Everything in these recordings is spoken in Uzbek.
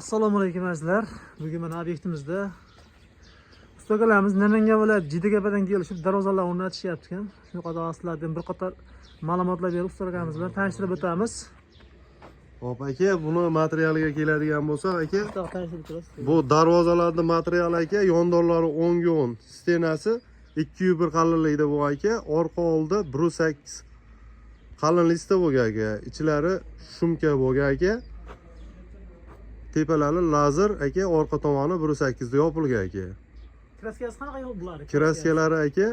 Assalomu alaykum azizlar. Bugun mana obyektimizda ustalarimiz Namangan viloyati Jidagapadan kelishib darvozalar o'rnatishyapti ekan. Shunaqa sizlardan bir qator ma'lumotlar berib ustalarimiz bilan tanishtirib o'tamiz. Hop aka, buni materialiga keladigan bo'lsak aka, Usta tanishtirib o'tasiz. bu darvozalarning materiali aka, yondorlari 10 ga 10, stenasi 2,1 qalinlikda bu aka, orqa oldi 1,8 qalinlikda bo'lgan aka, ichlari shumka bo'lgan aka. Tepalari lazer aka, orqa tomoni 1,8 da yopilgan aka. Kraskasi qanaqa yo'q bular? Kraskalari aka,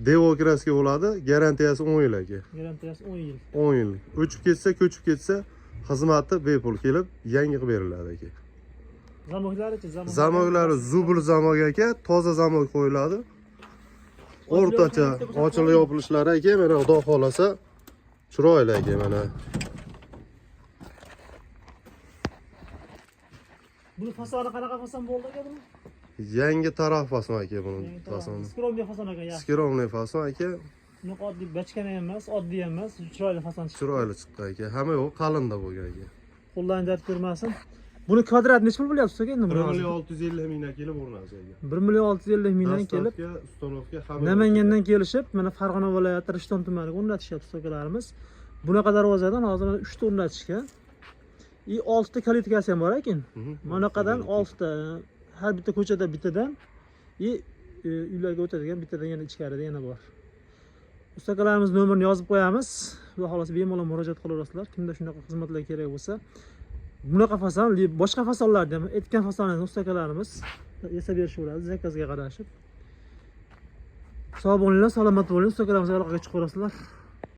Devo kraska bo'ladi, garantiyasi 10 yil aka. Garantiyasi 10 yil. 10 yil. O'chib ketsa, ko'chib ketsa, xizmati bepul kelib yangi qilib beriladi aka. Zamoklarichi, zamok. Zamoklari zubl zamok aka, toza zamok qo'yiladi. O'rtacha ochilib yopilishlari aka, mana xudo xolasa chiroyli aka mana. Buni fasoni qanaqa fason bo'ldi aka buni? Yangi taraf fason aka buni fasoni. Skromli fason ekan, yaxshi. Skromli fason aka, Bunaqa oddiy bachkana emas, oddiy emas, chiroyli fason chiqdi. chiroyli chiqqan aka. Hamma yo'q qalinda bo'lgan aka. Qo'ldan dard ko'rmasin. Buni kvadrat necha pul bo'lyapti usta endi 1 buni? million 650 mingdan kelib o'rnatish aka. 1 million 650 mingdan kelib Dastavka, uстановка hamma. Namangandan kelishib, mana Farg'ona viloyati Rishton tumaniga o'rnatishyapti ustalarimiz. Bunaqa darvozadan hozir mana 3 ta o'rnatishgan. И 6 ta kalitkasi ham bor ekan. Manaqadan 6 ta, har bitta ko'chada bittadan и uylarga o'tadigan bittadan yana ichkarida yana bor. Ustalarimiz nomerini yozib qo'yamiz. Xudo xolasa bemalol murojaat qilaverasizlar. Kimda shunaqa xizmatlar kerak bo'lsa. Bunaqa fason, boshqa fasonlarda ham aytgan fasonini ustalarimiz yasab berishaveradi zakazga qarashib. Sog' bo'linglar, salomat bo'linglar, ustalarimizga aloqaga chiqaverasizlar.